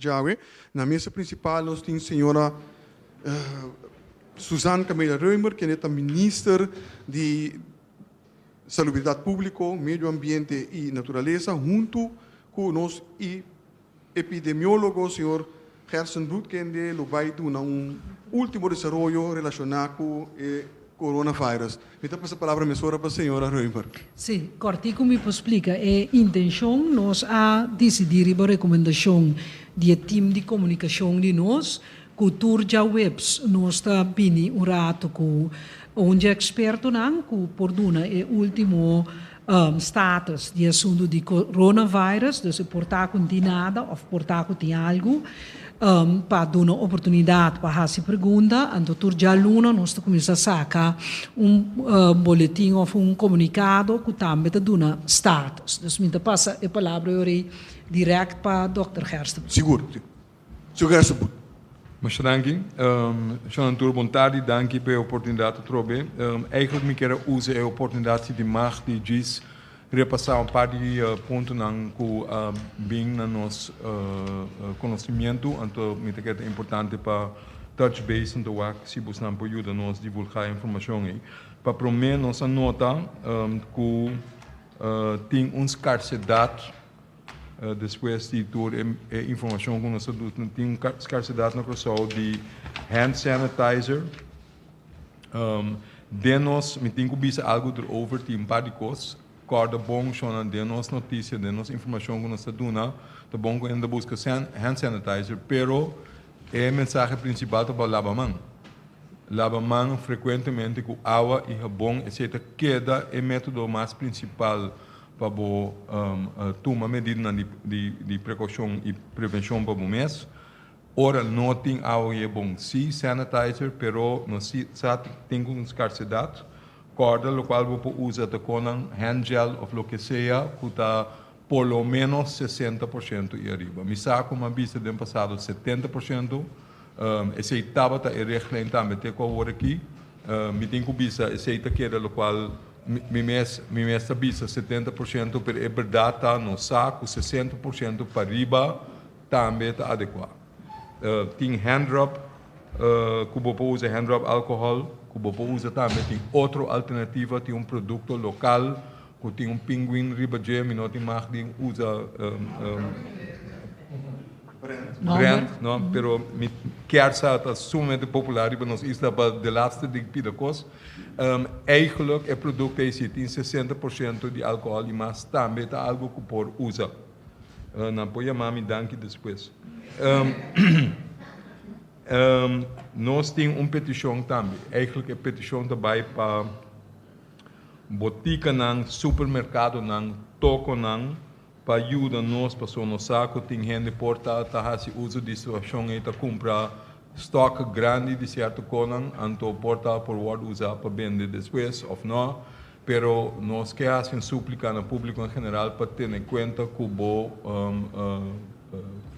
Djawe, na mesa prinsipal nos tin señora Suzanne Camelia Römer, kende ta Minister di Salubridat Públiko, Medio Ambiente i Naturalesa, huntu ku nos epidemiólogo señor Gerson Brood, kende lo bai duna un último desaroyo relashoná ku e coronavirus. Mi ta pasa palabra mesora pa señora Römer. Sí, kòrtiku mi por splika e intenshon. Nos a disidí riba rekomendashon di e tim di komunikashon di nos ku tur djaweps nos ta bini un ratu ku un dje ekspertonan ku por duna e último status di e asuntu di coronavirus, dus e por ta ku no tin nada òf por ta ku tin algu. Pa duna oportunidat pa hasi pregunta, anto tur djaluna nos ta kuminsá saka un boletin òf un komunikado ku tambe ta duna status. Dus mi ta pasa e palabra yorí dirèkt pa dòkter Gerstenbluth. Sigur, señor Gerstenbluth. Masha danki. Señor tur bon tardi. Danki pa e oportunidat atrobe. Eigenlijk mi kier a usa e oportunidat si di mag di djis Repasá un par di puntonan ku a bin na nos konosimientu, anto mi ta kere ta importante pa touch base anto wak si bosnan por yuda nos divulgá e informashon ei. Pa promé nos a nota ku tin un skarsedat despues di tur e informashon ku nos a duna tin un skarsedat na Kòrsou di hand sanitizer. Den nos, mi tin ku bisa algu erover, tin un par di kos. Kòrda bon shonnan den nos notisia, den nos informashon ku nos ta duna, ta bon ku hende ta buska hand sanitizer, pero e mensahe prinsipal ta pa laba man. Laba man frekuentemente ku awa i habon, esei ta keda e método mas prinsipal pa bo tuma medidanan di prekoushon i prevenshon pa bo mes. Ora no tin awa y e bon si sanitizer pero no si sa tin un scarsedad corda locual bo por usa ta conan hand gel of loke sea cu ta por lo menos 60% y ariba. Mi sa cu mi a bisa den pasado 70% esey tabata e richtlijn tambe te cu awor aki. Mi tin cu bisa esey ta keda locual mi mes mi mes ta bisa 70% pero e berdad ta no sa cu 60% pariba Tambe ta adekuá. Tin handrub ku bo por usa, handrub alkohòl ku bo por usa tambe. Tin otro alternativa, tin un produkto lokal ku tin un pinguin riba dje, mi no tin mag di usa brand, no, pero mi kier sa ta sumamente popular riba nos isla pa de laatste di pida kos. Eigenlijk e produkto ei si tin 60% di alkohòl i mas tambe ta algu ku por usa. Nan por yama mi danki despues. Nos tin un petishon tambe. Eigenlijk e petishon ta bai pa botikanan, supermerkadonan, tokonan pa yuda nos pasobra nos sa ku tin hende por ta ta hasi uso di situashon ei ta kumpra stòk grandi di sierto konan anto por ta por wòrdu usá pa bende despues òf no. Pero nos ke hasi un súplika na públiko en general pa tene kuenta ku bo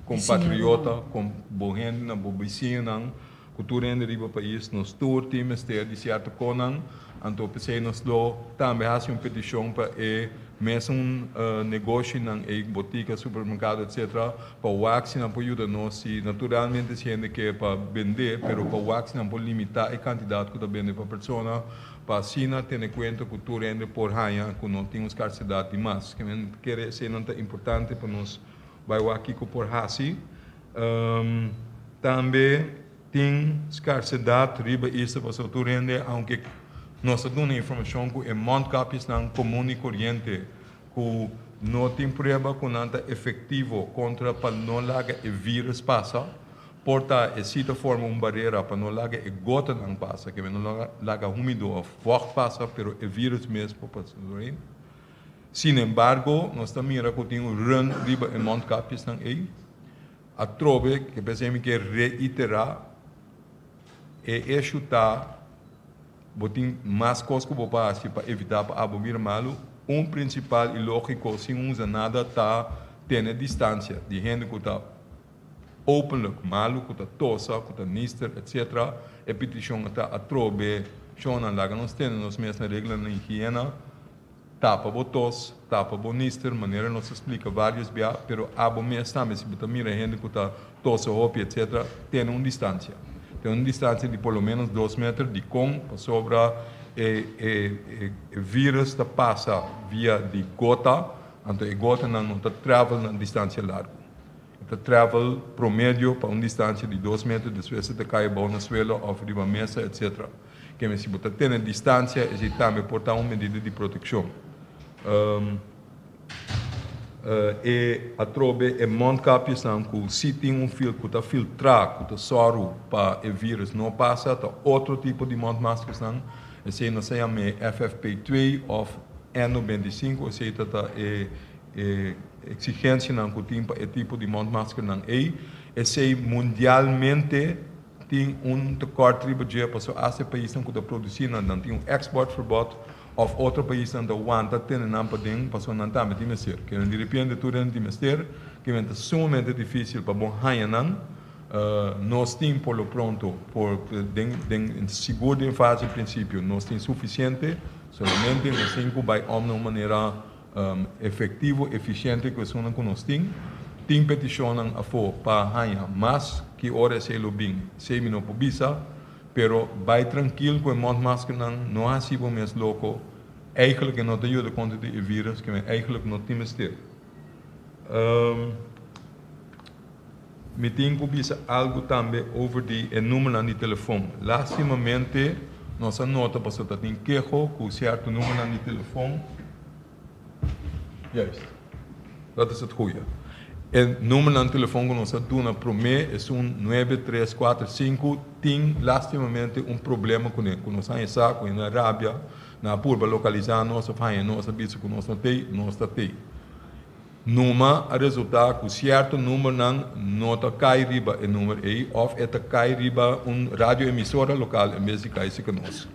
kompatriota, ku bo hendenan, bo bisiñonan, ku tur hende riba pais. Nos tur tin mester di sierto konan, anto p'esei nos lo tambe hasi un petishon pa e mesun negoshinan ei, botika, supermerkado, etcetera, pa wak si nan por yuda nos, si naturalmente si hende ke pa bende, pero pa wak si nan por limitá e kantidat ku ta bende pa persona. Pa asina tene kuenta ku tur hende por haña ku no tin un skarsedat di mas. Ke men kere eseinan ta importante pa nos bai wak kiko por hasi. Tambe tin skarsedat riba isla pasobra tur hende aunke nos ta duna informashon ku e mondkapjesnan komun i koriente ku no tin prueba ku nan ta efektivo kontra pa no laga e virus pasa. Por ta e si ta forma un barera pa no laga e gotanan pasa, ke men no laga humido of vocht pasa, pero e virus mes por pasa doorheen. Sin embargo, nos ta mira ku tin un run riba e mondkapjesnan ei. Atrobe, ke p'esei mi ke reiterá, e issue ta bo tin mas kos ku bo por hasi pa evitá pa abo bira malu. Un prinsipal i lógiko sin usa nada ta tene distansia di hende ku ta openlijk malu ku ta tosa, ku ta nister etc. E petishon ta atrobe shonnan laga nos tene nos mes na reglanan di higiena. Tapa bo tos, tapa bo nister, manera nos a splika varios bia, pero abo mes tambe si bo ta mira hende ku ta tosa hopi etc. Tene un distansia. Tene un distansia di por lo menos dos meter, dikon? Pasobra e e e virus ta pasa via di gota, anto e gotanan no ta travel na distansia largu. E ta travel promedio pa un distansia di dos meter, despues e ta kai abou na suelo òf riba mesa etc. Keme si bo ta tene distansia esei tambe por ta un medida di protekshon. E atrobe e mondkapjesnan ku si tin un fil ku ta filtrá ku ta sòru pa e virus no pasa ta otro tipo di mondmaskersnan. Esei nos ta yama e FFP2 òf N95 esei ta ta e e eksigensianan ku tin pa e tipo di mondmaskernan ei. Esei mundialmente Tin un tekort riba dje pasobra asta e paisnan ku ta produsí nan, nan tin un exportverbod òf otro paisnan ta wanta tene nan paden pasobra nan tambe tin mester. Ke di repente tur hende tin mester, ke men ta sumamente difísil pa bo haña nan. Nos tin por lo pronto por den den sigur den fase prinsipio nos tin sufisiente, solamente nos tin ku bai òm na un manera Efectivo, eficiente cu esunnan cu nos tin. Tin peticionnan afo pa haña mas, ki ora esey lo bin, esey mi no por bisa, pero bay trankil cu e mondmaskernan, no haci bo mes loco, eigenlijk e no ta yuda contra di e virus, ke men eigenlijk no tin mester. Mi tin cu bisa algo tambe over di e numernan di telefon. Lastimamente nos a nota pasobra ta tin keho cu cierto numernan di telefon. Juist, dat is het goeie. E numernan di telefon cu nos a duna prome, esun nuebe, tres, kuater, sinku, tin lastimamente un problema cune, cu nos haña sa cu hende a rabia, nan a purba localisa nos of haña nos a bisa cu nos no tey, nos ta tey. Numa a resultá ku sierto numbernan no ta kai riba e number ei òf e ta kai riba un radioemisora lokal en bes di kai serka nos.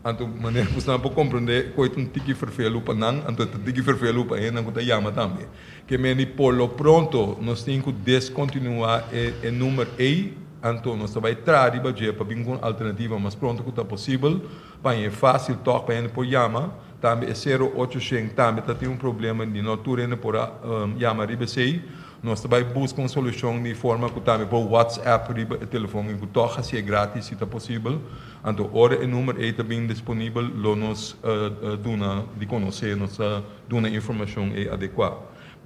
Anto manera ku esnan por komprendé ku e ta un tiki ferfelu pa nan, anto e ta tiki ferfelu pa hendenan ku ta yama tambe. Ke meni por lo pronto nos tin ku deskontinuá e e number ei, anto nos ta bai traha riba dje pa bin ku un alternativa mas pronto ku ta posibel pa haña e fásil tòg pa hende por yama. Tambe e sero ocho shen tambe ta tin un problema di no tur hende por a yama riba esei. Nos ta bai buska un solushon di forma ku tambe por WhatsApp riba e telefon i ku tòg hasié gratis si ta posibel. Anto ora e number ei ta bin disponibel lo nos duna di konosé, nos ta duna e informashon ei adekuá.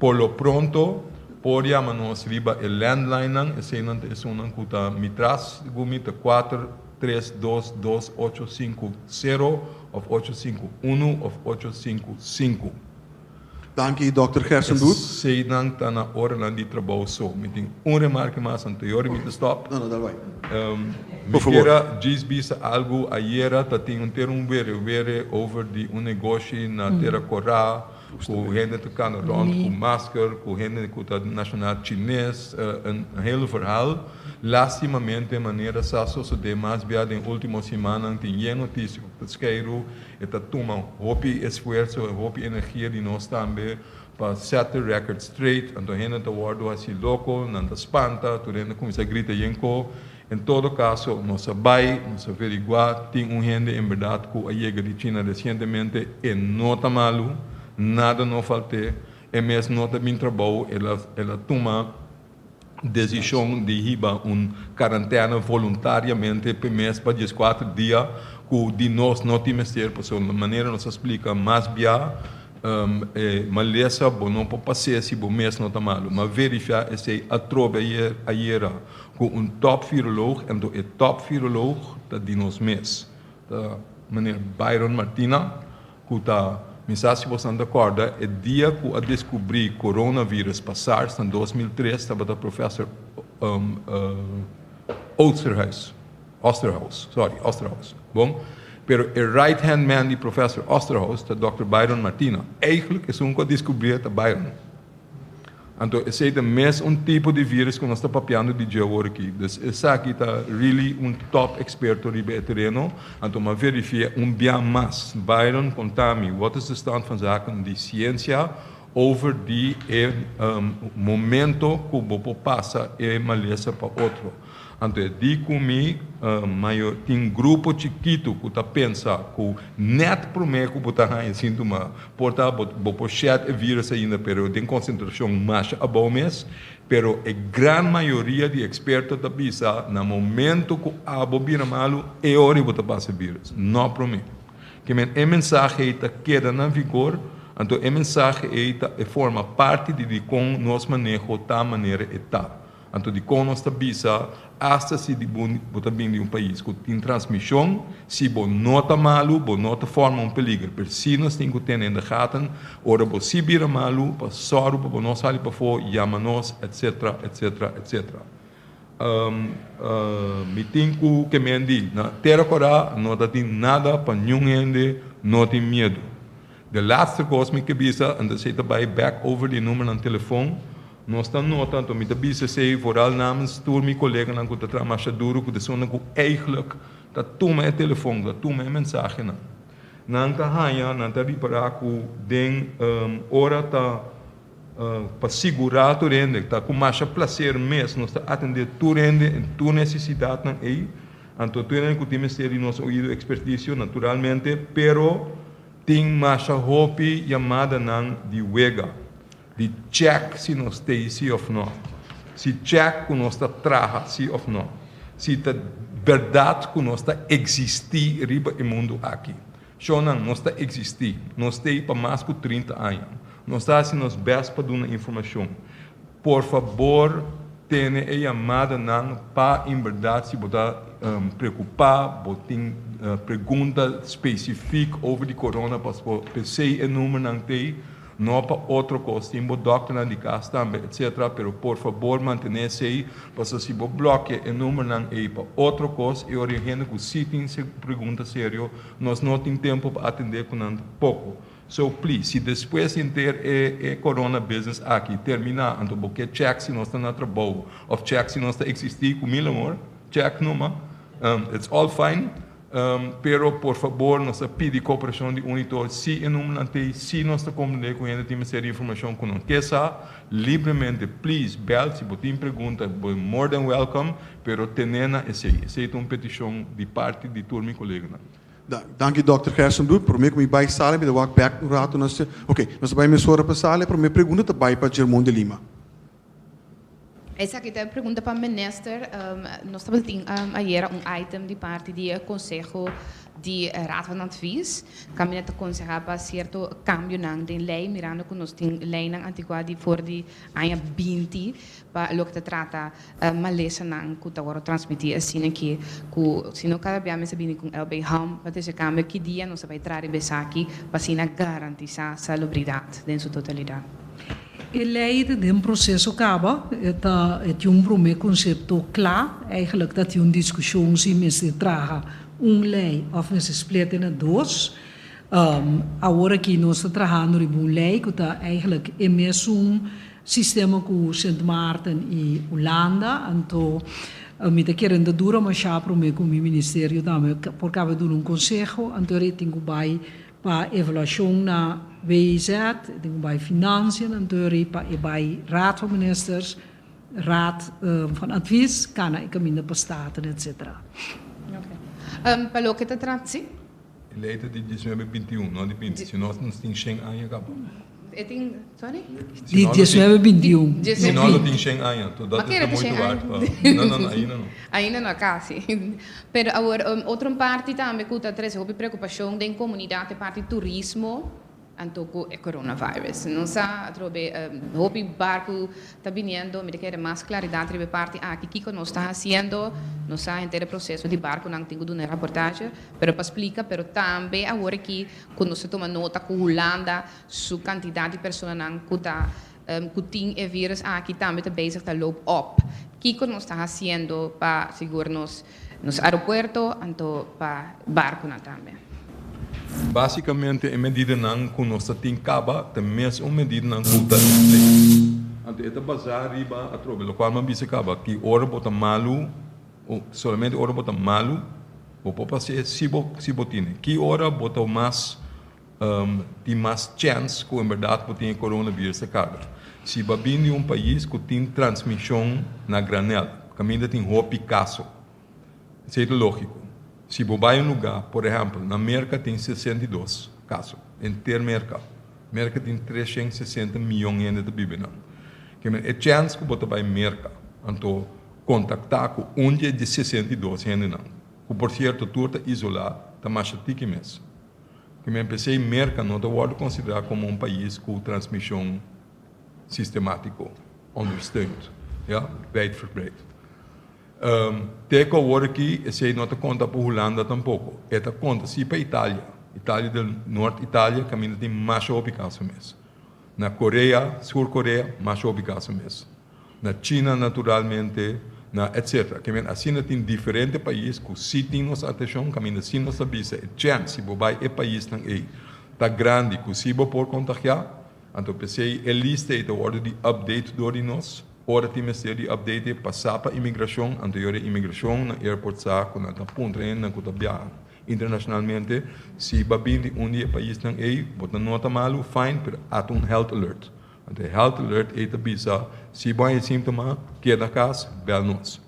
Por lo pronto por yama nos riba e landlinenan, eseinan ta esunnan ku ta mi tras gumi ta kuater tres dos dos ocho sinku sero òf ocho sinku unu òf ocho sinku sinku. Danki Dòkter Gerstenbluth. Eseinan ta na oranan di trabou so. Mi tin un remarke mas anterior i mi ta stòp. No, no, dal bai. Mi kier a djis bisa algu. Ayera ta tin un tera un were were over di un negoshi na Tera Korá. Ku hende ta kana rònt ku masker, ku hende ku ta nashonal chines, un hel verhaal. Lastimamente manera sa sosodé mas bia den último simannan tin yen notisia ku ta skeiru, e ta tuma hopi esfuerso i hopi energia di nos tambe pa set the record straight, anto hende ta wòrdu hasi loko, nan ta spanta, tur hende kuminsá grita yen ko. En todo kaso nos a bai, nos a veriguá, tin un hende en bèrdat ku a yega di China resientemente, e no ta malu, nada no falt'é, e mes no ta bin trabou, el a el a tuma desishon di hiba un karantèna voluntariamente p'e mes pa dieskuater dia ku di nos no tin mester, pasobra manera nos a splika mas bia E malesa bo no por pas'é si bo mes no ta malu. M'a verifiá esei atrobe ayer ayera ku un top viroloog, anto e top viroloog ta di nos mes. Ta meneer Byron Martina ku ta, mi sa si bosan ta kòrda, e dia ku a deskubrí coronavirus pa SARS na 2003 tabata professor Osterhuis. Osterhaus, sorry, Osterhaus. Bon, pero e right hand man di Professor Osterhaus ta Dòkter Byron Martina. Eigenlijk esun ku a diskubrié ta Byron. Anto esei ta mes un tipo di virus ku nos ta papiando di dje awor aki. Dus esaki ta really un top eksperto riba e tereno. Anto m'a verifié un bia mas. Byron konta mi, wat is de stand van zaken di siensia? over di e momento ku bo por pasa e malesa pa otro. Anto e di ku mi mayor tin grupo chikitu ku ta pensa ku nèt promé ku bo ta haña síntoma por ta bo por shed e vírus ainda pero den konsentrashon masha abou mes. Pero e gran mayoria di eksperto ta bisa na momento ku abo bira malu e ora ei bo ta pasa e vírus, no promé. Ke men e mensahe ei ta keda na vigor, anto e mensahe ei ta e forma parti di dikon nos maneho ta manera e ta. Anto dikon nos ta bisa asta si di bo ta bin di un pais ku tin transmishon, si bo no ta malu bo no ta forma un peliger, pero si nos tin ku tene in de gaten ora bo si bira malu pa sòru pa bo no sali pafó, yama nos etcetera etcetera etcetera. Mi tin ku ke men di na Tera Kòrá no ta tin nada pa niun hende no tin miedu. De laatste kos mi ke bisa, anto esei ta bai bek over di numernan telefon, nos ta nota, anto mi ta bisa esei vooral namens tur mi koleganan ku ta traha masha duru ku ta esunnan ku eigenlijk ta tuma e telefon, ta tuma e mensahenan. Nan ta haña, nan ta ripará ku den ora ta. Pa sigurá tur hende ta ku masha plaser mes nos ta atendé tur hende en tur nesesidatnan ei. Anto tur hende ku tin mester di nos oido ekspertisio naturalmente, pero tin masha hopi yamadanan di wega, di chèk si nos t'ei si òf nò, si chèk ku nos ta traha si òf nò, si ta bèrdat ku nos ta eksistí riba e mundu aki. Shownan, nos ta eksistí. Nos t'ei pa mas ku 30 aña. Nos ta hasi nos bèst pa duna informashon. Por fabor tene e yamadanan pa en bèrdat si bo ta preokupá, bo tin pregunta spesifik over di corona pasobra p'esei e numbernan t'ei. No pa otro kos, tin bo dòkternan di kas tambe etcetera, pero por fabor mantené esei, pasobra si bo blòkia e numbernan ei pa otro kos, e ora e hende ku sí tin pregunta serio, nos no tin tempu pa atendé ku nan poko. So please, si despues henter e e corona business aki terminá, anto bo ke chèk si nos ta na trabou òf chèk si nos ta eksistí, ku mil amor, chèk numa, it's all fine. Pero por fabor nos ta pidi koperashon di un i tur. Si e numbernan t'ei, si nos ta komprendé ku hende tin mester di informashon ku nan ke sa, libremente please bèl si bo tin pregunta, bo more than welcome, pero ten'é na esei. Esei ta un petishon di parti di tur mi koleganan. Danki Dòkter Gerstenbluth. Promé ku mi bai sala mi ta wak bèk un ratu na Ok, nos ta bai mesora pa sala. E promé pregunta ta bai pa Germon de Lima. Esaki ta e pregunta pa minister. Nos tabatin ayera un item di parti di e Conseho di Raad van Advies. Kaminda ta conseha pa cierto cambionan den ley mirando cu nos tin leynan antigua di for di aña 20 pa loke ta trata malesanan cu ta worde transmiti asina ki cu si no cada bia mester bini cu un LB ham pa trece cambio ki dia nos ta bay traha riba esaki pa asina garantisa salubridad den su totalidad. E lei ta den proseso kaba, e ta e tin un promé konsepto kla, eigenlijk ta tin un diskushon si mester traha un lei òf mester split e na dos. Awor aki nos ta trahando riba un lei ku ta eigenlijk e mesun sistema ku Sint Maarten i Hulanda, anto mi ta kere ta dura mashá promé ku mi ministerio tambe por kaba duna un konseho, anto e tin ku bai Pa evaluashon na WIZ, tin ku bai Financiën anto pa e bai Raad van Ministers, Raad van Advies, kana e kaminda pa Staten etc. Pa loke ta trata si. E lei ta di 19 21, no di 20, si no nos tin shen aña kaba. E tin, sorry? Di 19 21. Si no lo tin shen aña, to dat is de moeite waard pa, no no no, ainda no. Ainda no, casi. Pero awor, otro parti tambe cu ta trece hopi preocupacion den comunidad e parti turismo anto cu e coronavirus. Nos sa atrobe hopi barco ta biniendo, mi ta kere mas claridad riba e parti aki, kico nos ta haciendo, nos sa henter e proceso di barconan tin cu duna e raportahe, pero pa splica, pero tambe awor aki cu nos ta tuma nota cu Hulanda su kantidat di personanan ku ta ku tin e virus aki tambe ta bezig ta loop op. Kiko nos ta hasiendo pa sigur nos nos aeropuerto anto pa barkunan tambe? Básikamente e medidanan ku nos ta tin kaba ta mes un medidanan ku ta in place. Anto e ta basá riba atrobe lokual mi a bisa kaba ki ora bo ta malu solamente ora bo ta malu bo por pas'é si bo si bo tine. Ki ora bo ta mas. Tin mas chèns ku en bèrdat bo tin e coronavirus ta karga. Si bo a bini di un pais ku tin transmishon na granèl, kaminda tin hopi kaso, esei ta lógiko. Si bo bai un lugá, por ehèmpel, na Merka tin 62 kaso, henter Merka. Merka tin 360 mion hende ta biba nan. Ke men e chèns ku bo ta bai Merka anto kontaktá ku un di e 62 hendenan, ku por sierto tur ta isolá, ta masha tiki mes. Ke men p'esei Merka no ta wòrdu konsiderá komo un pais ku transmishon sistemátiko, ondersteund, ja, wijdverbreid. Te ku awor aki esei no ta konta pa Hulanda tampoko. E ta konta si pa Italia, Italia del Nort, Italia kaminda tin masha hopi kaso mes. Na Korea, Sur Korea, masha hopi kaso mes. Na China naturalmente, na etcetera. Ke men asina tin diferente pais ku si tin nos atenshon, kaminda si nos ta bisa e chèns si bo bai e paisnan ei ta grandi ku si bo por kontagiá. Anto p'esei e lista ei ta wòrdu di update dor di nos. Ora tin mester di update e pasá pa imigrashon, anto yora imigrashon na airport sa ku nan ta puntra hendenan ku ta biaha internashonalmente si bo a bin di un di e paisnan ei, bo ta nota malu, fine, pero ata un health alert. Anto e health alert ei ta bisa, si bo haña síntoma, keda kas, bèl nos.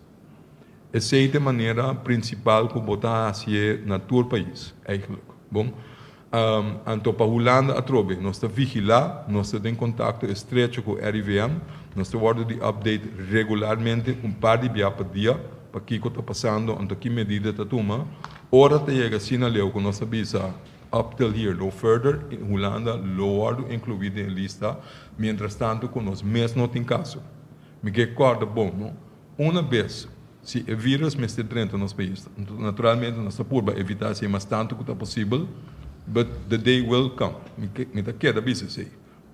Esei ta e manera prinsipal ku bo ta hasié na tur pais, eigenlijk. Bon, anto pa Hulanda atrobe, nos ta vigilá, nos ta den kontakto estrecho ku RIVM, nos ta wòrdu di update regularmente un par di bia pa dia pa kiko ta pasando, anto ki medida ta tuma. Ora ta yega asina leu ku nos ta bisa, Up till here, no further, Hulanda lo wòrdu inkluí den e lista, mientras tanto ku nos mes no tin kaso. Mi ke kòrda bon, no? Una bes si e virus mester drenta nos pais, naturalmente nos ta purba evitá esei mas tantu ku ta posibel, but the day will come. Mi ke, mi ta keda bisa esei.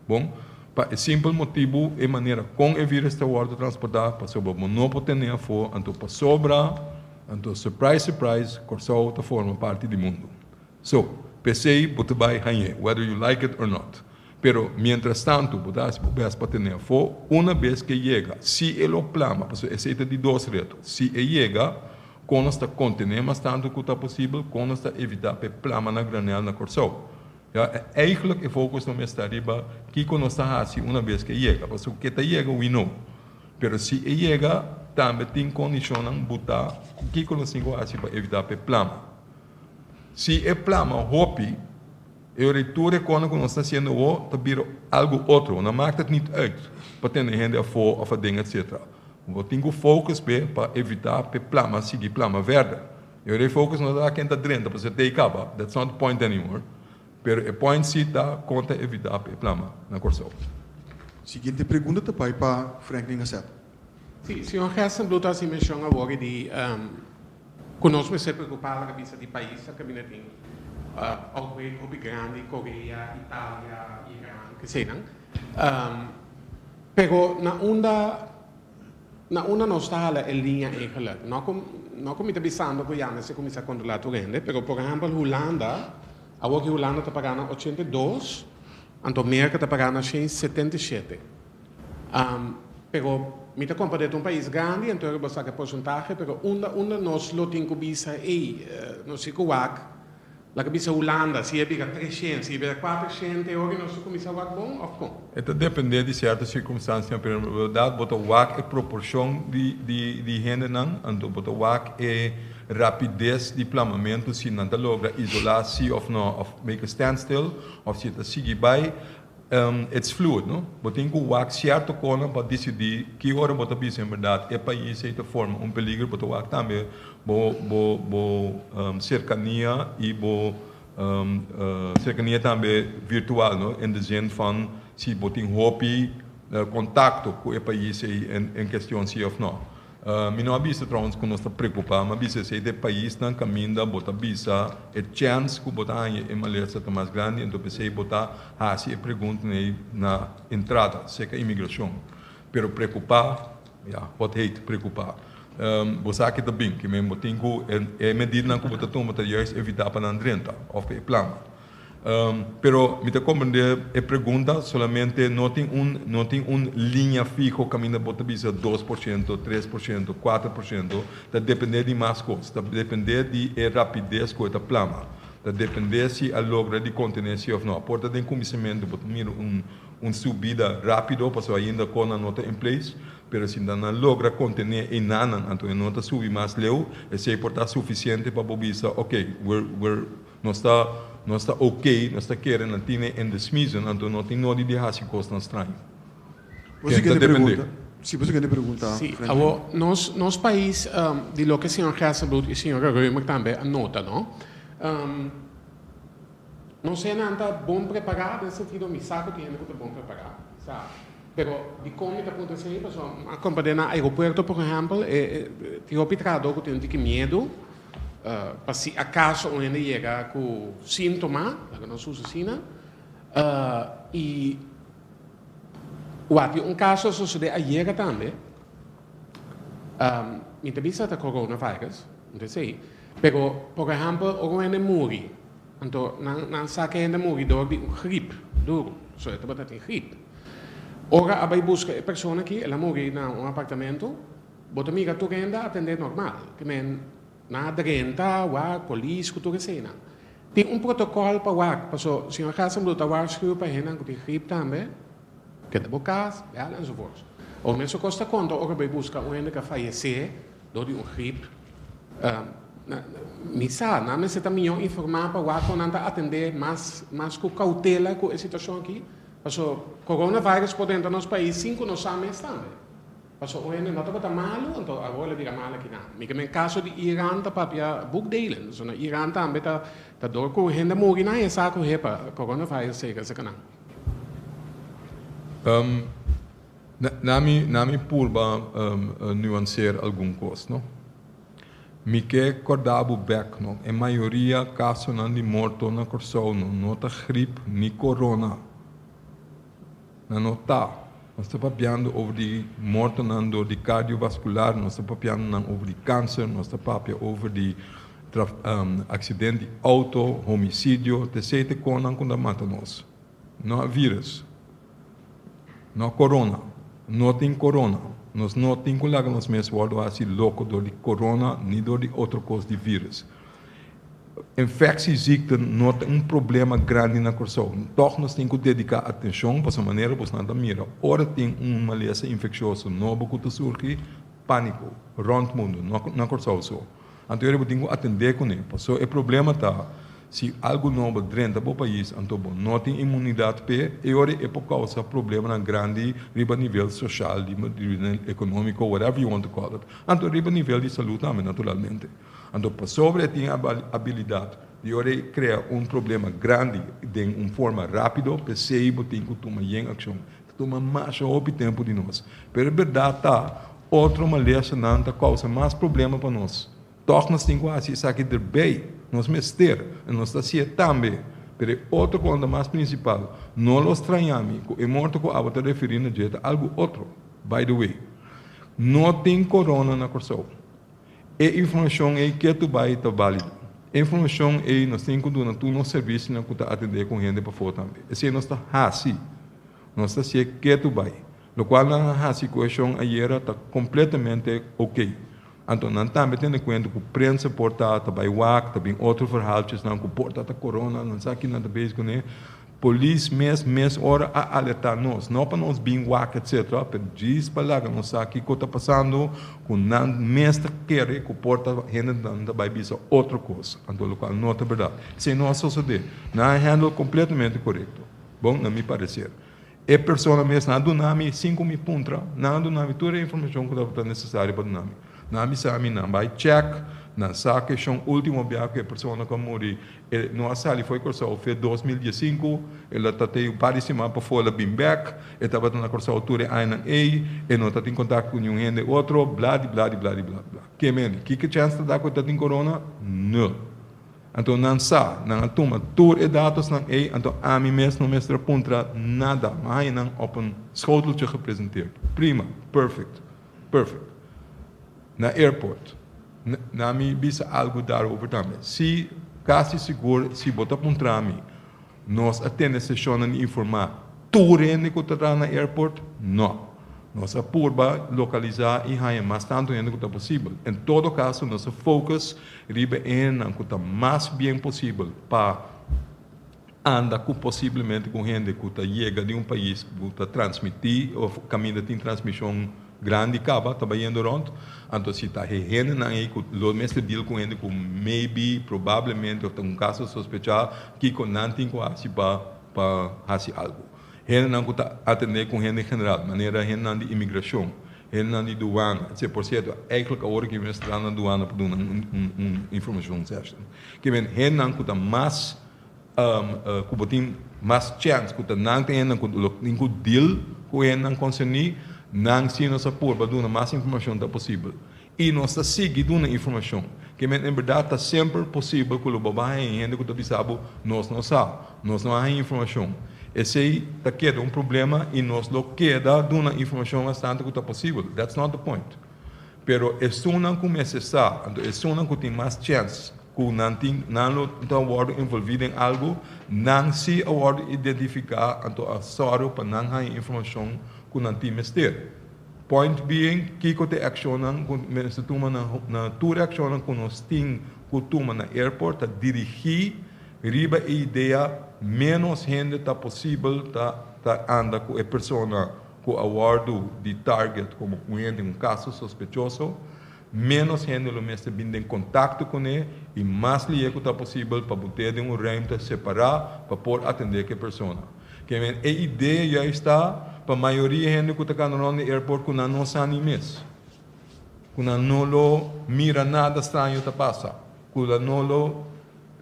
Bon, pa e simpel motibu e manera kon e virus ta wòrdu transportá, pasobra bo no por tene afó, anto pasobra, anto surprise surprise, Kòrsou ta forma parti di mundu. So, p'esei bo ta bai hañ'é, whether you like it or not. Pero, mientras tantu, bo ta hasi bo bèst pa ten'é afó. Una bes k'e yega, si e lo plama, pasobra esei ta di dos reto, si e yega, kon nos ta kontené mas tantu ku ta posibel, kon nos ta evitá p'e plama na granèl na Kòrsou. Ya, eigenlijk e focus no mester ta riba kiko nos ta hasi una bes k'e yega, pasobra ku e ta yega, we know. Pero si e yega, tambe tin kondishonnan butá ku kiko nos tin ku hasi pa evitá p'e plama. Si e plama hopi, e ora tur e kosnan ku nos ta hasiendo awor ta bira algu otro. No maakt het niet uit pa tene hende afó òf aden etcetera. Bo tin ku focus p'e pa evitá p'e plama sigui plama verder. E ora e focus no ta ken ta drenta pasobra te ei kaba, that's not the point anymore. Pero e point si ta kon ta evitá p'e plama na Kòrsou. Siguiente pregunta ta bai pa Franklin Haseth. Si, señor Gerstenbluth a hasi menshon awor di Ku nos mester preokupá laga bisa di paisnan kaminda tin outbreak hopi grandi, Korea, Italia, Iran, keseinan. Pero na unda na unda nos ta hala e liña eigenlijk? No ku no ku mi ta bisando ku ya mester kuminsá kontrolá tur hende, pero por ehèmpel Hulanda, awor ki Hulanda ta pagá na 82, anto Merka ta pagá na 177. Pero mi ta komprendé ta un pais grandi, anto bo saka e porsentahe, pero unda unda nos lo tin ku bisa ey, nos tin ku wak, laga bisa Hulanda, si e bira 300, si e bira 400, e ora nos lo kuminsá wak bon òf kon? E ta dependé di sierto sirkunstansianan, pero en berdat bo ta wak e proporshon di di di hendenan, anto bo ta wak e rapides di plamamentu, si nan ta logra isolá si òf no, òf make a standstill, òf si e ta sigui bai. It's fluid, no? Bo tin ku wak sierto konan pa disidí ki ora bo ta bisa en bèrdat e pais ei ta forma un peligro. Bo ta wak tambe bo bo bo serkania i bo serkania tambe virtual, no? In de zin van si bo tin hopi kontakto ku e pais ei en kestion si òf no. Mi no a bisa trouwens ku nos ta preokupá, mi a bisa esei ta e paisnan kaminda bo ta bisa e chèns ku bo ta haña e malesa ta mas grandi, enton p'esei bo ta hasi e preguntanan ei na entrada serka imigrashon. Pero preokupá, ya, wat heet preokupá? Bo sa ke ta bin, ke men bo tin ku e medidanan ku bo ta tuma ta juist evitá pa nan drenta òf pa e plama. Pero mi ta comprende e pregunta, solamente no tin un no tin un linea fiho caminda bo ta bisa 2%, 3%, 4%, ta depende di mas cos, ta depende di e rapidez cu e ta plama, ta. Ta dependé si a logra di kontené si òf no. Por ta den kuminsamentu bo ta mira un un subida rápido pasobra ainda kosnan no ta in place, pero si nan a logra kontené einanan anto e no ta subi mas leu, esei por ta sufisiente pa bo bisa ok, we're we're nos ta nos ta ok, nos ta kere nan tine in de smiezen anto no tin nodi di hasi kosnan straño. Bo Ken ta siguiente dependé. pregunta. Si, bo siguiente pregunta, Sí, Franklin. awor nos nos pais di loke señor Gerstenbluth i señora Römer tambe a nota no, nos hendenan ta bon prepará den sentido mi sa ku tin hende ku ta bon prepará sa, pero dikon mi ta puntra esei pasobra mi a komprendé na aeropuerto por ehèmpel e tin hopi trahadó ku tin un tiki miedu pa si akaso un hende yega ku síntoma laga nos usa asina i Wak, un kaso a sosodé ayera tambe. Mi ta bisa ta coronavirus, no ta esei. Pero, por ehèmpel, ora un hende muri, anto nan nan sa ku e hende muri dor di un grip duru, so e tabata tin grip. Ora a bai buska e persona aki, el a muri na un apartamento, bo ta mira tur hende a atendé normal. Ke men nan a drenta, wak, polis ku tur eseinan. Tin un protocol pa wak, paso señor Gerstenbluth ta waarschuw pa hendenan cu tin griep tambe, keda bo cas, bel enzovoorts. O mesun cos ta conta ora bay busca un hende cu a fayece door di un griep. Mi sa, nan mester ta mijo informa pa wak con nan ta atende mas mas cu cautela cu e situacion aki, paso coronavirus por drenta nos pais sin cu nos sa mes tambe. Pasobra un hende no tabata malu, anto awor el a bira malu akinan. Mi ke men kaso di Iran ta papia boekdelen. So na Iran tambe ta ta dor ku hende muri nan e sa ku hepa coronavirus seka seka nan. Na mi na mi purba nuanseer algun kos no. Mi ke korda bo bek no, e mayoria kasonan di morto na Kòrsou no no ta grip ni corona. Nan no ta. Nos ta papiando over di mortonan dor di cardiovascular, nos ta papiando nan over di cancer, nos ta papia over di accident di auto, homicidio, t'esey t'e conan cu ta mata nos. No a virus. No a corona. No tin corona. Nos no tin cu laga nos mes wordo haci loco dor di corona ni dor di otro cos di virus. Infectieziekten no ta un problema grandi na Kòrsou. Tòg nos tin ku dediká atenshon pasobra manera bosnan ta mira ora tin un malesa infekshioso nobo ku ta surgi, pániko rònt mundu, no na Kòrsou so. Anto bo tin ku atendé kuné pasobra e problema ta si algu nobo drenta bo pais anto bo no tin inmunidat p'e, e ora e por kousa problemanan grandi riba nivel soshal, riba nivel ekonómiko, whatever you want to call it. Anto riba nivel di salú tambe naturalmente. Anto pasobra e tin abilidat di ora e krea un problema grandi den un forma rápido, p'esei bo tin ku tuma yen akshon. Ta tuma masha hopi tempu di nos. Pero e bèrdat ta, otro malesanan ta kousa mas problema pa nos. Tòg nos tin ku hasi esaki derbei. Nos mester, i nos ta hasié tambe. Pero e otro konta mas prinsipal, no lo straña mi ku e morto ku abo ta referí na dje ta algu otro. By the way, no tin korona na Kòrsou. E informashon ei ketu bai ta bálido. E informashon ei nos tin ku duna tur nos servisionan ku ta atendé ku hende pafó tambe. Esei nos ta hasi. Nos ta hasié ketu bai. Lokual nan a hasi ku e shon ayera ta kompletamente oké. Anto nan tambe tene kuenta ku prensa por ta ta bai wak, ta bin otro verhaaltjesnan ku por ta ta korona, nan sa kinan ta bezig kuné. Polis mes mes ora a alerta nos, no pa nos bin wak etc. Pero djis pa laga nos sa kiko ta pasando ku nan mes ta kere ku por ta hendenan ta bai bisa otro kos, anto lokual no ta berdad. Esei no a sosode. Nan a handle kompletamente korekto. Bon, na mi pareser. E persona mes nan a duna mi sin ku mi puntra, nan a duna mi tur e informashon ku tabata nesesario pa duna mi. Nan a bisa mi nan bai chèk, nan sa keshon ultimo bia ku e persona ku a muri e no a sali for Kòrsou fe 2015, el a ta tei un par di siman pafó el a bin bèk, e tabata na Kòrsou tur e añanan ei, e no ta tin kontakto ku niun hende otro, bla di bla di bla di bla bla. Ke mende? Kiko chèns ta da ku e ta tin korona? Nul. Anto nan sa, nan a tuma tur e datosnan ei, anto ami mes no mester a puntra nada, mi a haña nan op een schoteltje gepresenteerd. Prima, perfect, perfect. Na airport, na mi bisa algu daarover tambe. Si, kasi sigur, si bo ta puntra mi, nos a tene seshonnan di informá tur hende ku ta traha na airport? No. Nos a purba lokalisá i haña mas tantu hende ku ta posibel. En todo kaso nos a focus riba e hendenan ku ta mas bien posibel pa anda ku posiblemente ku hende ku ta yega di un pais ku ta transmití òf kaminda tin transmishon grandi kaba ta bayendo rònt. Anto si ta e hendenan ei ku lo mester deal ku hende ku maybe, probablemente òf ta un kaso sospechá kiko nan tin ku hasi pa pa hasi algu. Hendenan ku ta atendé ku hende en general, manera hendenan di imigrashon, hendenan di duana, etc. Por sierto, eigentlik awor aki mi mester na duana pa duna un un informashon session. Ke men hendenan ku ta mas ku bo tin mas chèns ku ta nan ta hendenan ku lo tin ku deal ku hendenan konserní, nan si nos a purba duna mas informashon ta posibel. I nos ta sigui duna informashon. Ke men en bèrdat ta semper posibel ku lo bo bai haña hende ku ta bisa bo, Nos no sa. Nos no a haña informashon. Esei ta keda un problema i nos lo keda duna informashon bastante ku ta posibel. That's not the point. Pero esunnan ku mester sa, anto esunnan ku tin mas chèns ku nan tin, nan lo ta wòrdu envolví den algu, nan si a wòrdu identifiká, anto a sòru pa nan haña informashon ku nan tin mester. Point being, kiko ta e akshonnan ku mester tuma na na tur e akshonnan ku nos tin ku tuma na airport ta dirigí riba e idea ménos hende ta posibel ta ta anda ku e persona ku a wòrdu di target komo un hende un kaso sospechoso, ménos hende lo mester bin den kontakto kuné i mas lihe ku ta posibel pa bot'é den un ruimte separá pa por atendé ku e persona. Ke men e idea juist ta pa mayoria hende ku ta kanda rond di airport ku nan no sa ni mes. Ku nan no lo mira nada straño ta pasa. Ku nan no lo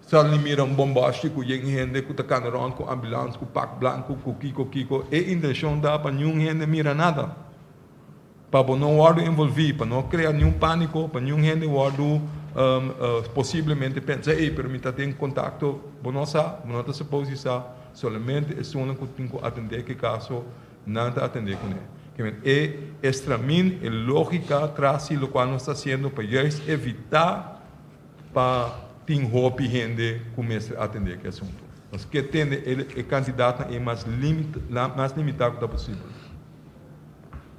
sal ni mira un bombashi ku yen hende ku ta kanda rond ku ambulans ku pak blanku ku kiko kiko. E intenshon ta pa niun hende mira nada. Pa bo no wòrdu envolví, pa no krea niun pániko, pa niun hende wòrdu posiblemente pensa, ey, pero mi ta den kontakto. Bo no sa, bo no ta suppose di sa, solamente esunnan ku tin ku atendé ku e kaso, nan ta atendé kuné. Ke men e estramin, e lógika tras di lokual nos ta hasiendo pa juist evitá pa tin hopi hende ku mester atendé ku e asuntu. Nos ke tende e kantidatnan ei mas mas limitá ku ta posibel.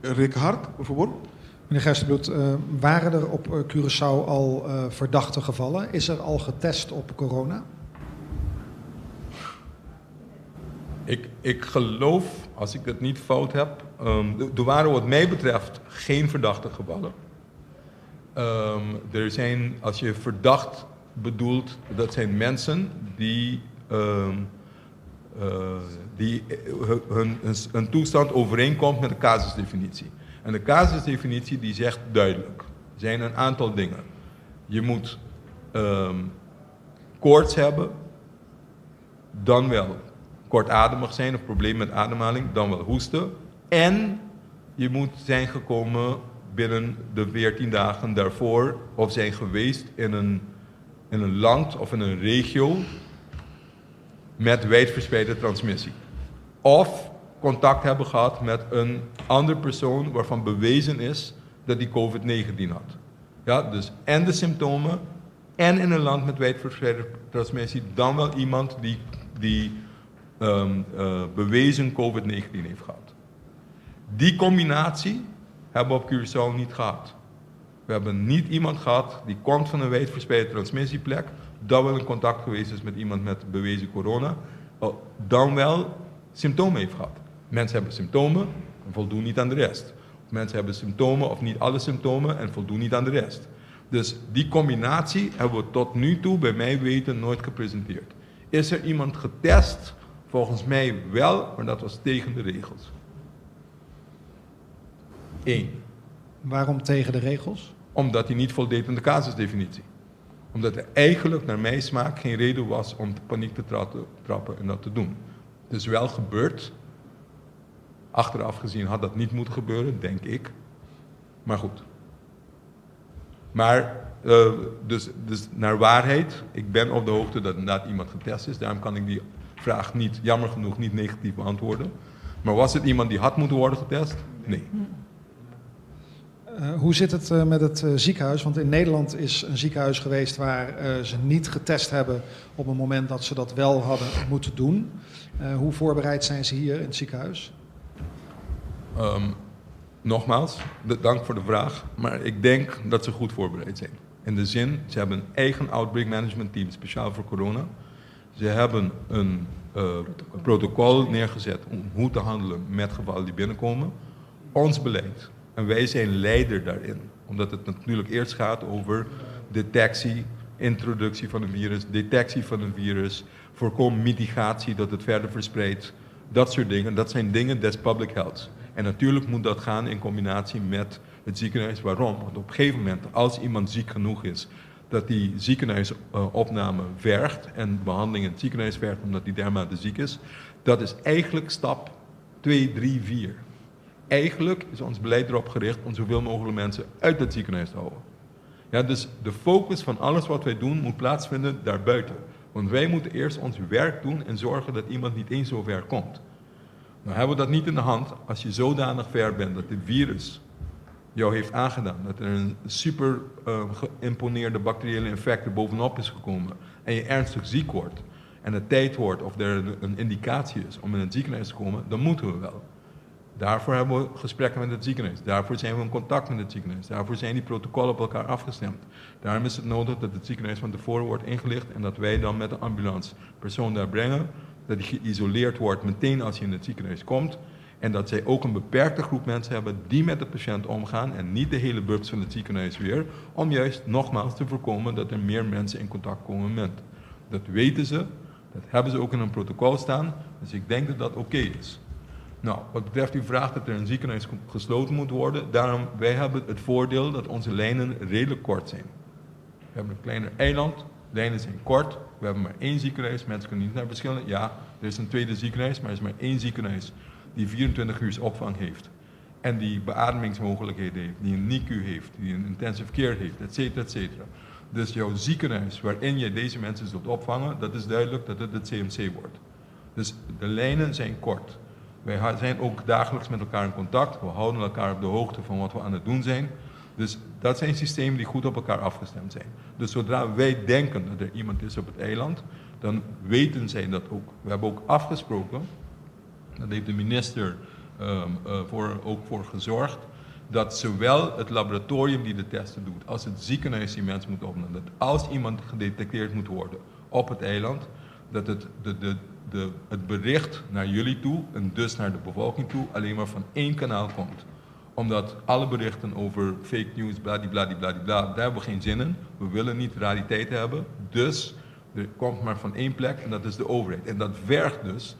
Rick Hart, por fabor. Meneer Gerstenbluth, waren er op Curaçao al verdachte gevallen? Is er al getest op corona? Ik, ik geloof, als ik het niet fout heb, er waren wat mij betreft geen verdachte gevallen. Er zijn, als je verdacht bedoelt, dat zijn mensen die die hun, hun toestand overeenkomt met de casusdefinitie. En de casusdefinitie die zegt duidelijk, er zijn een aantal dingen. Je moet koorts hebben, dan wel kortademig zijn of probleem met ademhaling, dan wel hoesten. En je moet zijn gekomen binnen de 14 dagen daarvoor of zijn geweest in een, in een land of in een regio met wijdverspreide transmissie. Of contact hebben gehad met een andere persoon waarvan bewezen is dat die COVID-19 had. Ja, dus en de symptomen en in een land met wijdverspreide transmissie, dan wel iemand die, die bewezen COVID-19 heeft gehad. Die combinatie hebben we op Curaçao niet gehad. We hebben niet iemand gehad die komt van een wijdverspreide transmissieplek, dan wel in contact geweest is met iemand met bewezen corona, dan wel symptomen heeft gehad. Mensen hebben symptomen en voldoen niet aan de rest. Mensen hebben symptomen of niet alle symptomen en voldoen niet aan de rest. Dus die combinatie hebben we tot nu toe bij mij weten nooit gepresenteerd. Is er iemand getest? Volgens mij wel, maar dat was tegen de regels. Eén. Waarom tegen de regels? Omdat hij niet voldeed aan de casusdefinitie. Omdat er eigenlijk naar mijn smaak geen reden was om de paniek te trappen en dat te doen. Het is wel gebeurd. Achteraf gezien had dat niet moeten gebeuren, denk ik. Maar goed. Maar, dus naar waarheid, ik ben op de hoogte dat inderdaad iemand getest is. Daarom kan ik die vraag niet, jammer genoeg, niet negatief beantwoorden. Maar was het iemand die had moeten worden getest? Nee. Hoe zit het met het ziekenhuis? Want in Nederland is een ziekenhuis geweest waar ze niet getest hebben op het moment dat ze dat wel hadden moeten doen. Hoe voorbereid zijn ze hier in het ziekenhuis? Nogmaals, dank voor de vraag, maar ik denk dat ze goed voorbereid zijn. In de zin, ze hebben een eigen outbreak management team speciaal voor corona. Ze hebben een protocol neergezet om hoe te handelen met gevallen die binnenkomen. Ons beleid, en wij zijn leider daarin, omdat het natuurlijk eerst gaat over detectie, introductie van een virus, detectie van een virus, voorkom mitigatie dat het verder verspreidt, dat soort dingen. Dat zijn dingen des public health. En natuurlijk moet dat gaan in combinatie met het ziekenhuis. Waarom? Want op een gegeven moment, als iemand ziek genoeg is, dat die ziekenhuisopname vergt en behandeling in het ziekenhuis vergt omdat die dermate ziek is, dat is eigenlijk stap 2, 3, 4. Eigenlijk is ons beleid erop gericht om zoveel mogelijk mensen uit het ziekenhuis te houden. Ja, dus de focus van alles wat wij doen moet plaatsvinden daarbuiten. Want wij moeten eerst ons werk doen en zorgen dat iemand niet eens zo ver komt. Nou hebben we dat niet in de hand als je zodanig ver bent dat de virus jou heeft aangedaan. Dat er een super geïmponeerde bacteriële infect er bovenop is gekomen en je ernstig ziek wordt. En het tijd wordt of er een indicatie is om in het ziekenhuis te komen, dan moeten we wel. Daarvoor hebben we gesprekken met het ziekenhuis. Daarvoor zijn we in contact met het ziekenhuis. Daarvoor zijn die protocollen op elkaar afgestemd. Daarom is het nodig dat het ziekenhuis van tevoren wordt ingelicht en dat wij dan met de ambulance persoon daar brengen. Dat die geïsoleerd wordt meteen als hij in het ziekenhuis komt. En dat zij ook een beperkte groep mensen hebben die met de patiënt omgaan en niet de hele bubs van het ziekenhuis weer. Om juist nogmaals te voorkomen dat er meer mensen in contact komen met. Dat weten ze, dat hebben ze ook in een protocol staan. Dus ik denk dat dat oké is. Nou, wat betreft uw vraag dat er een ziekenhuis gesloten moet worden, daarom, wij hebben het voordeel dat onze lijnen redelijk kort zijn. We hebben een kleiner eiland, lijnen zijn kort, we hebben maar één ziekenhuis, mensen kunnen niet naar verschillende. Ja, er is een tweede ziekenhuis, maar er is maar één ziekenhuis die 24 uur opvang heeft. En die beademingsmogelijkheden heeft, die een NICU heeft, die een intensive care heeft, et cetera, et cetera. Dus jouw ziekenhuis waarin je deze mensen zult opvangen, dat is duidelijk dat het het CMC wordt. Dus de lijnen zijn kort. Wij zijn ook dagelijks met elkaar in contact. We houden elkaar op de hoogte van wat we aan het doen zijn. Dus dat zijn systemen die goed op elkaar afgestemd zijn. Dus zodra wij denken dat er iemand is op het eiland, dan weten zij dat ook. We hebben ook afgesproken, dat heeft de minister ook voor gezorgd, dat zowel het laboratorium die de testen doet, als het ziekenhuis die mensen moet opnemen, dat als iemand gedetecteerd moet worden op het eiland, dat het bericht naar jullie toe en dus naar de bevolking toe alleen maar van één kanaal komt. Omdat alle berichten over fake news, bladibladibladibla, daar hebben we geen zin in. We willen niet rariteiten hebben, dus er komt maar van één plek en dat is de overheid. En dat vergt dus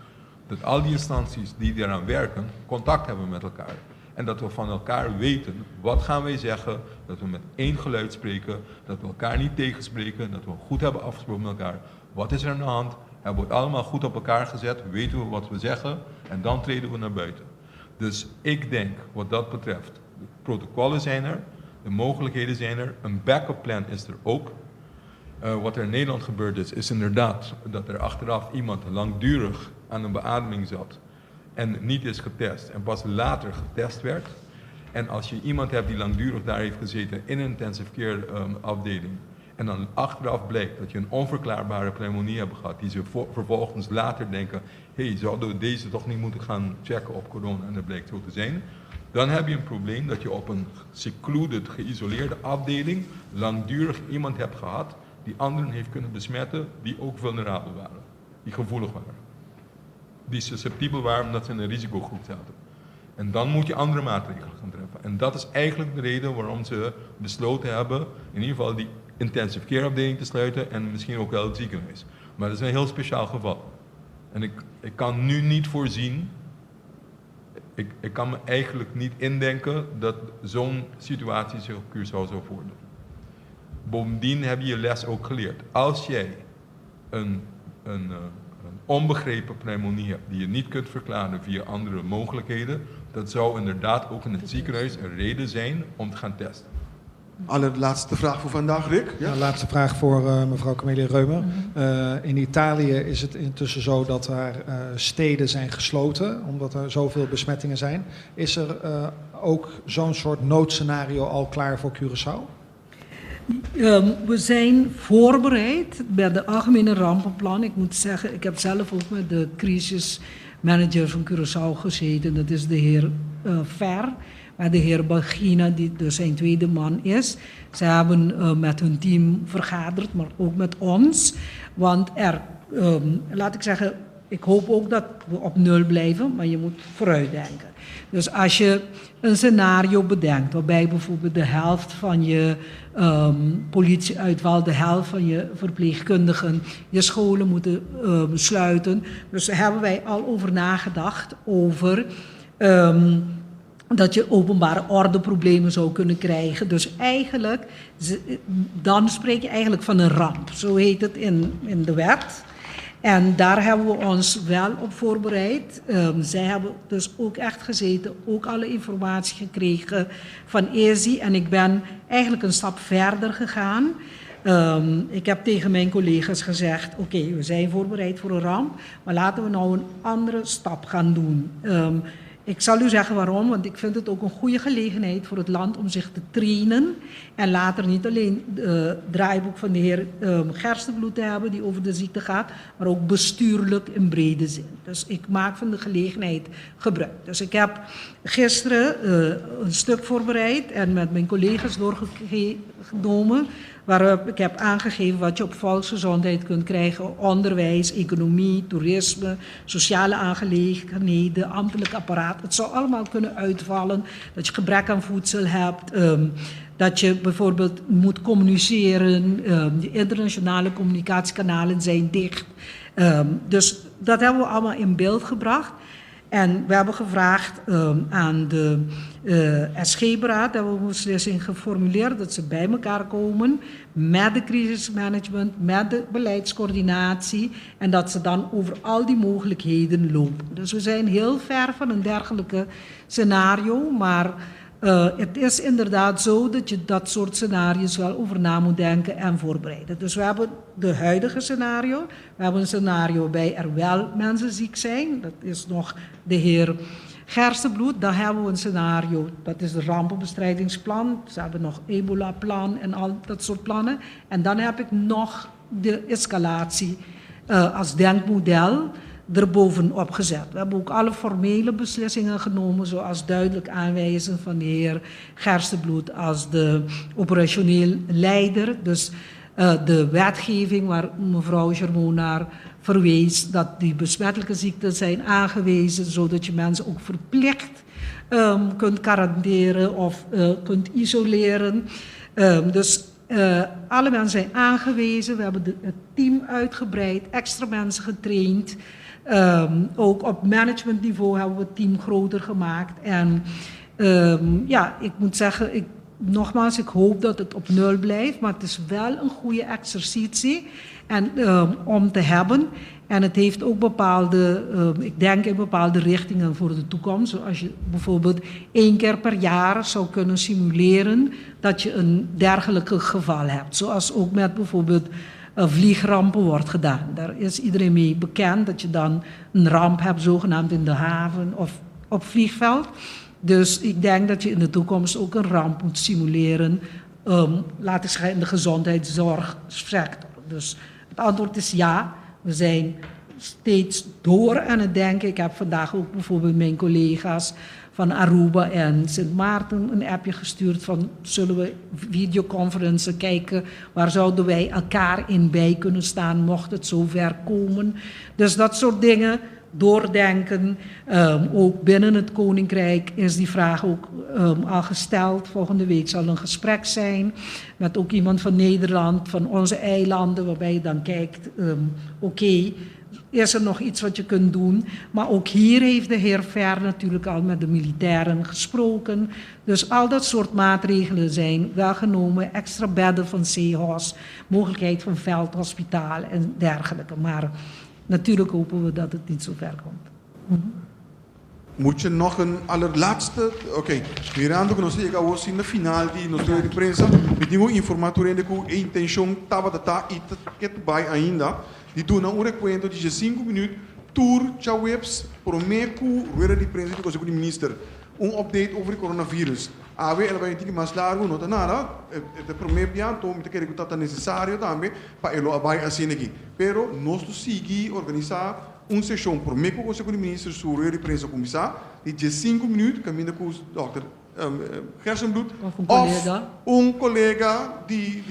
dat al die instanties die daaraan werken, contact hebben met elkaar. En dat we van elkaar weten, wat gaan wij zeggen, dat we met één geluid spreken, dat we elkaar niet tegenspreken, dat we goed hebben afgesproken met elkaar. Wat is er aan de hand? Hebben we het allemaal goed op elkaar gezet, weten we wat we zeggen en dan treden we naar buiten. Dus ik denk, wat dat betreft, de protocollen zijn er, de mogelijkheden zijn er, een backup plan is er ook. Wat er in Nederland gebeurd is, is inderdaad dat er achteraf iemand langdurig aan een beademing zat en niet is getest en pas later getest werd. En als je iemand hebt die langdurig daar heeft gezeten in een intensive care afdeling en dan achteraf blijkt dat je een onverklaarbare pneumonie hebt gehad, die ze vervolgens later denken, hé, zouden we deze toch niet moeten gaan checken op corona, en dat blijkt zo te zijn, dan heb je een probleem dat je op een secluded, geïsoleerde afdeling langdurig iemand hebt gehad die anderen heeft kunnen besmetten, die ook vulnerabel waren, die gevoelig waren, die susceptibel waren omdat ze in een risicogroep zaten. En dan moet je andere maatregelen gaan treffen. En dat is eigenlijk de reden waarom ze besloten hebben, in ieder geval die intensive care afdeling te sluiten en misschien ook wel het ziekenhuis. Maar dat is een heel speciaal geval. En ik kan nu niet voorzien, ik kan me eigenlijk niet indenken dat zo'n situatie zich op Curaçao zou voordoen. Bovendien heb je je les ook geleerd. Als jij een onbegrepen pneumonie hebt die je niet kunt verklaren via andere mogelijkheden, dat zou inderdaad ook in het ziekenhuis een reden zijn om te gaan testen. Allerlaatste vraag voor vandaag, Rick. Ja? Laatste vraag voor mevrouw Camelia Römer. In Italië is het intussen zo dat daar steden zijn gesloten, omdat er zoveel besmettingen zijn. Is er ook zo'n soort noodscenario al klaar voor Curaçao? We zijn voorbereid bij de algemene rampenplan. Ik moet zeggen, ik heb zelf ook met de crisismanager van Curaçao gezeten. Dat is de heer Fer. Met de heer Bagina, die dus zijn tweede man is. Ze hebben met hun team vergaderd, maar ook met ons. Want er, laat ik zeggen, ik hoop ook dat we op nul blijven, maar je moet vooruitdenken. Dus als je een scenario bedenkt, waarbij bijvoorbeeld de helft van je politie uitvalt, de helft van je verpleegkundigen, je scholen moeten sluiten. Dus daar hebben wij al over nagedacht, over dat je openbare ordeproblemen zou kunnen krijgen. Dus eigenlijk, dan spreek je eigenlijk van een ramp. Zo heet het in de wet. En daar hebben we ons wel op voorbereid. Zij hebben dus ook echt gezeten, ook alle informatie gekregen van ESI. En ik ben eigenlijk een stap verder gegaan. Ik heb tegen mijn collega's gezegd: oké, we zijn voorbereid voor een ramp, maar laten we nou een andere stap gaan doen. Ik zal u zeggen waarom, want ik vind het ook een goede gelegenheid voor het land om zich te trainen. En later niet alleen het draaiboek van de heer Gerstenbluth te hebben die over de ziekte gaat, maar ook bestuurlijk in brede zin. Dus ik maak van de gelegenheid gebruik. Dus ik heb gisteren een stuk voorbereid en met mijn collega's doorgenomen, waarop ik heb aangegeven wat je op volksgezondheid kunt krijgen: onderwijs, economie, toerisme, sociale aangelegenheden, ambtelijk apparaat. Het zou allemaal kunnen uitvallen dat je gebrek aan voedsel hebt, dat je bijvoorbeeld moet communiceren, de internationale communicatiekanalen zijn dicht. Dus dat hebben we allemaal in beeld gebracht. En we hebben gevraagd aan de SG-beraad, hebben we een beslissing geformuleerd dat ze bij elkaar komen met de crisismanagement, met de beleidscoördinatie en dat ze dan over al die mogelijkheden lopen. Dus we zijn heel ver van een dergelijke scenario, maar het is inderdaad zo dat je dat soort scenario's wel over na moet denken en voorbereiden. Dus we hebben de huidige scenario. We hebben een scenario waarbij er wel mensen ziek zijn. Dat is nog de heer Gerstenbluth. Dan hebben we een scenario, dat is het rampenbestrijdingsplan. Ze hebben nog ebola-plan en al dat soort plannen. En dan heb ik nog de escalatie als denkmodel erbovenop gezet. We hebben ook alle formele beslissingen genomen, zoals duidelijk aanwijzen van de heer Gerstenbluth als de operationeel leider. Dus de wetgeving waar mevrouw Germont naar verwees, dat die besmettelijke ziekten zijn aangewezen, zodat je mensen ook verplicht kunt garanderen of kunt isoleren. Dus alle mensen zijn aangewezen. We hebben het team uitgebreid, extra mensen getraind. Ook op managementniveau hebben we het team groter gemaakt. En ja, ik moet zeggen, nogmaals, ik hoop dat het op nul blijft. Maar het is wel een goede exercitie om te hebben. En het heeft ook bepaalde, ik denk in bepaalde richtingen voor de toekomst. Zoals je bijvoorbeeld 1 keer per jaar zou kunnen simuleren dat je een dergelijk geval hebt. Zoals ook met bijvoorbeeld vliegrampen wordt gedaan. Daar is iedereen mee bekend dat je dan een ramp hebt, zogenaamd in de haven of op vliegveld. Dus ik denk dat je in de toekomst ook een ramp moet simuleren, laat ik zeggen, in de gezondheidszorgsector. Dus het antwoord is ja, we zijn steeds door aan het denken. Ik heb vandaag ook bijvoorbeeld mijn collega's van Aruba en Sint Maarten een appje gestuurd van: zullen we videoconferences kijken, waar zouden wij elkaar in bij kunnen staan mocht het zover komen. Dus dat soort dingen doordenken. Ook binnen het Koninkrijk is die vraag ook al gesteld. Volgende week zal een gesprek zijn met ook iemand van Nederland, van onze eilanden, waarbij je dan kijkt, oké, is er nog iets wat je kunt doen? Maar ook hier heeft de heer Ver natuurlijk al met de militairen gesproken. Dus al dat soort maatregelen zijn wel genomen. Extra bedden van CHOS, mogelijkheid van veldhospitaal en dergelijke. Maar natuurlijk hopen we dat het niet zo ver komt. Moet je nog een allerlaatste? Oké, okay. Mirando ku nos a yega na final di nos di prensa, mi tin ku informá tur hende ku e intenshon tabata ta i ta ketu bai ainda di duna un rekuento di 5 minüt tur djaweps promé ku rueda di prensa di Konseho di Minister. Un update over di coronavirus. Awe el a bai un tiki mas largu, no ta nada, e ta promé bia, anto mi ta kere ku ta ta nesesario tambe pa e lo a bai asina aki. Pero nos lo sigui organisá un seshon promé ku Konseho di Minister su rueda di prensa kuminsá di 15 minüt kaminda ku dòkter. Gerstenbluth Of un of kolega. Un kolega di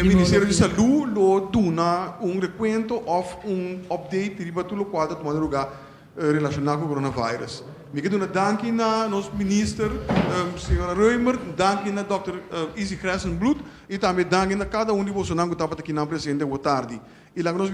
Ministerio di Salú lo duna un rekuento òf un update riba tur loke ta tumando lugá relashoná ku coronavirus. Mi ke duna danki na nos minister, señora Römer, danki na Dr. Izzy Gerstenbluth i tambe danki na kada un di boso ku tabata aki presente awe tardi. I laga nos